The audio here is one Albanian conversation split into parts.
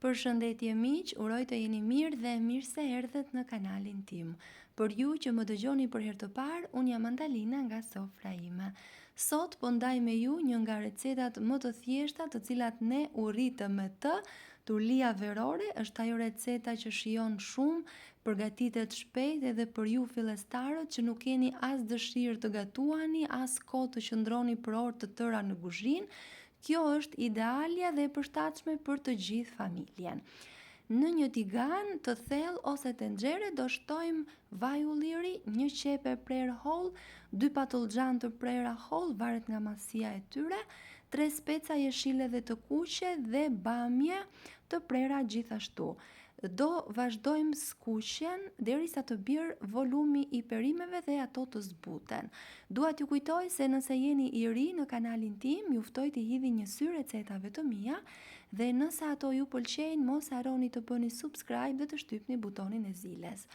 Përshëndetje miq, uroj të jeni mirë dhe mirë se erdhët në kanalin tim. Për ju që më dëgjoni për herë të parë, unë jam Andalina nga Sofra ime. Sot po ndaj me ju një nga recetat më të thjeshta të cilat ne u rritëm me të, turlia verore është ajo receta që shijon shumë, përgatitet shpejt edhe për ju fillestarët që nuk keni as dëshirë të gatuani, as kohë të qëndroni për orë të tëra në kuzhinë, Kjo është idealja dhe e përshtatshme për të gjithë familjen. Në një tigan të thellë ose tenxhere do shtojmë vaj ulliri, një qepë e prerë hollë, dy patëllxhanë të prera hollë, varet nga madhësia e tyre, tre speca jeshile dhe të kuqe dhe bamje të prera gjithashtu. Do vazhdojmë skuqjen derisa të bjerë volumi i perimeve dhe ato të zbuten. Dua t'ju kujtoj se nëse jeni i ri në kanalin tim, ju ftoj t'i hidhni një sy recetave të mia dhe nëse ato ju pëlqejnë, mos harroni të bëni subscribe dhe të shtypni butonin e ziles.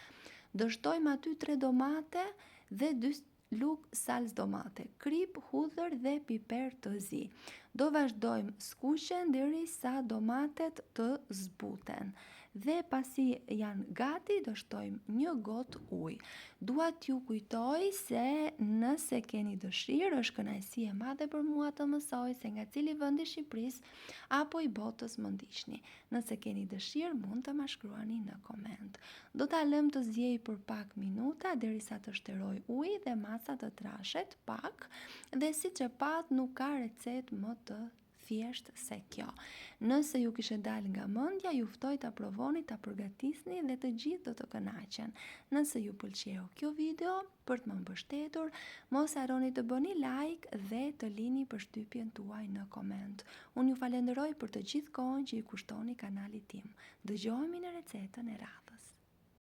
Do shtojmë aty tre domate dhe dy lugë salcë domate, kripë, hudhër dhe piper të zi. Do vazhdojmë skuqjen derisa domatet të zbuten. Dhe pasi janë gati, do shtojmë një gotë ujë. Dua t'ju kujtoj se nëse keni dëshirë, është kënaqësi e madhe për mua të mësoj se nga cili vend i Shqipërisë apo i botës më ndiqni. Nëse keni dëshirë, mund të ma shkruani në koment. Do ta lëmë të ziejë për pak minuta derisa të shterojë uji dhe masa të trashet pak dhe siç e patë nuk ka recetë më të thjeshtë se kjo. Nëse ju kishte dalë nga mendja, ju ftoj ta provoni, ta përgatisni dhe të gjithë do të kënaqen. Nëse ju pëlqeu kjo video, Për të më mbështetur, mos harroni të bëni like dhe të lini përshtypjen tuaj në koment. Unë ju falenderoj për të gjithë kohën që i kushtoni kanalit tim. Dëgjohemi në recetën e radhës.